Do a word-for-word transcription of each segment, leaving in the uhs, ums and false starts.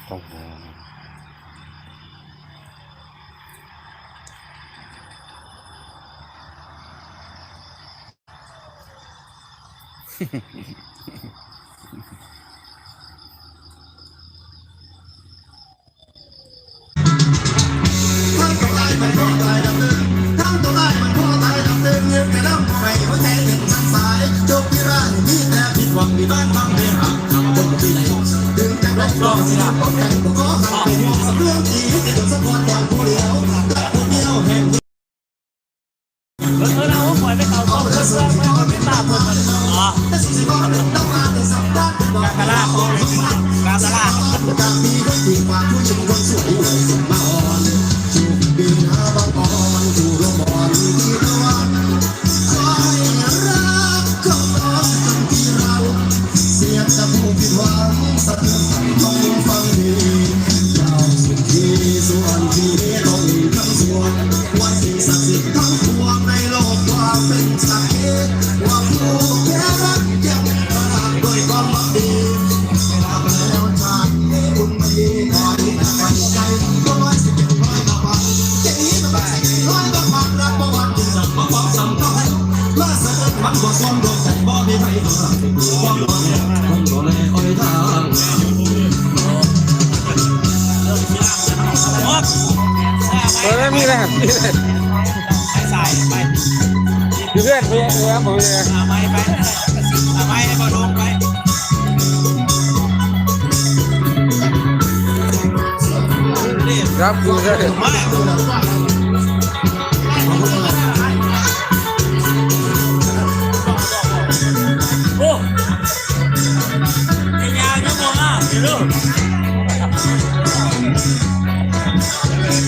โอ้โห เออ เราก็ปล่อยไปเขาสองคนเพื่อนไม่ตามคนมาเลย อ๋อ กาคาร่า กาคาร่า เสียงจากผู้ผิดหวังสะเทือนต้องฟังดี เจ้าสุขีส่วนที่ต้องทั้งส่วน ว่าสิ่งศักดิ์สิทธิ์ทั้งปวงในโลกความเป็นสักขี ว่าผู้แก่รักยังพลาดโดยความหวังดี แล้วชาตินี้คุณไม่ดีขอที่จะไปไกล ก็ว่าสิเป็นร้อยกว่าวัน อย่างนี้มันเป็นสิ่งร้อยกว่าวัน รักประวัติศาสตร์มาความสำคัญ มาสะเอิ้นมันบ่ซ่อนดวงใจบ่มีไผ เออ มีแล้ว มีแล้ว ใส่ไป อยู่เพื่อน มีแล้ว ผมมีแล้ว เอาไม้ไป เอาไม้ให้เขาลงไป ครับ อยู่เพื่อน มา โอ้ ยายายังบ่มา เดี๋ยวดู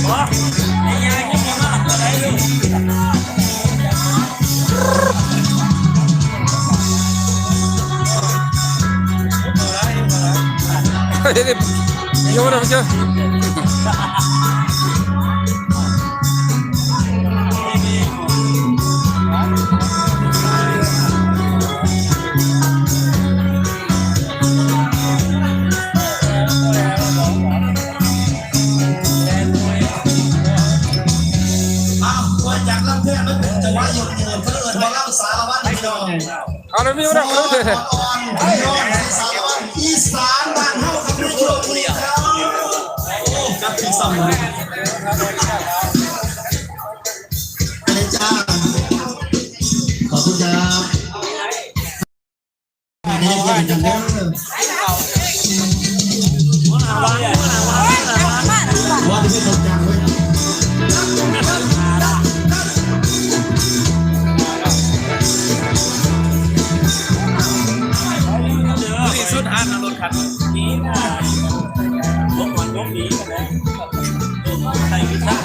โอ้ ยายายังบ่มา อะไรดู เดี๋ยวๆ เดี๋ยวๆ อ้าว มาจากลำเพื่อนมันเป็นจังหวะยกมือเพื่อนมาเล่าสารวัตรพี่น้อง เอาเลยพี่ มาเลย อ่อนๆ พี่น้องสารวัตรอีสานบ้านเฮาครับ ในช่วงนี้ครับ โอ้ กับพี่สมัย อาจารย์ ขอบคุณครับ อันนี้ก็เป็นการเดิน ว่าที่ไม่ตรงกลางเว้ย ที่สุดอ่านรถคันนี้นะ พวกมันพวกนี้นะ ใส่วิชา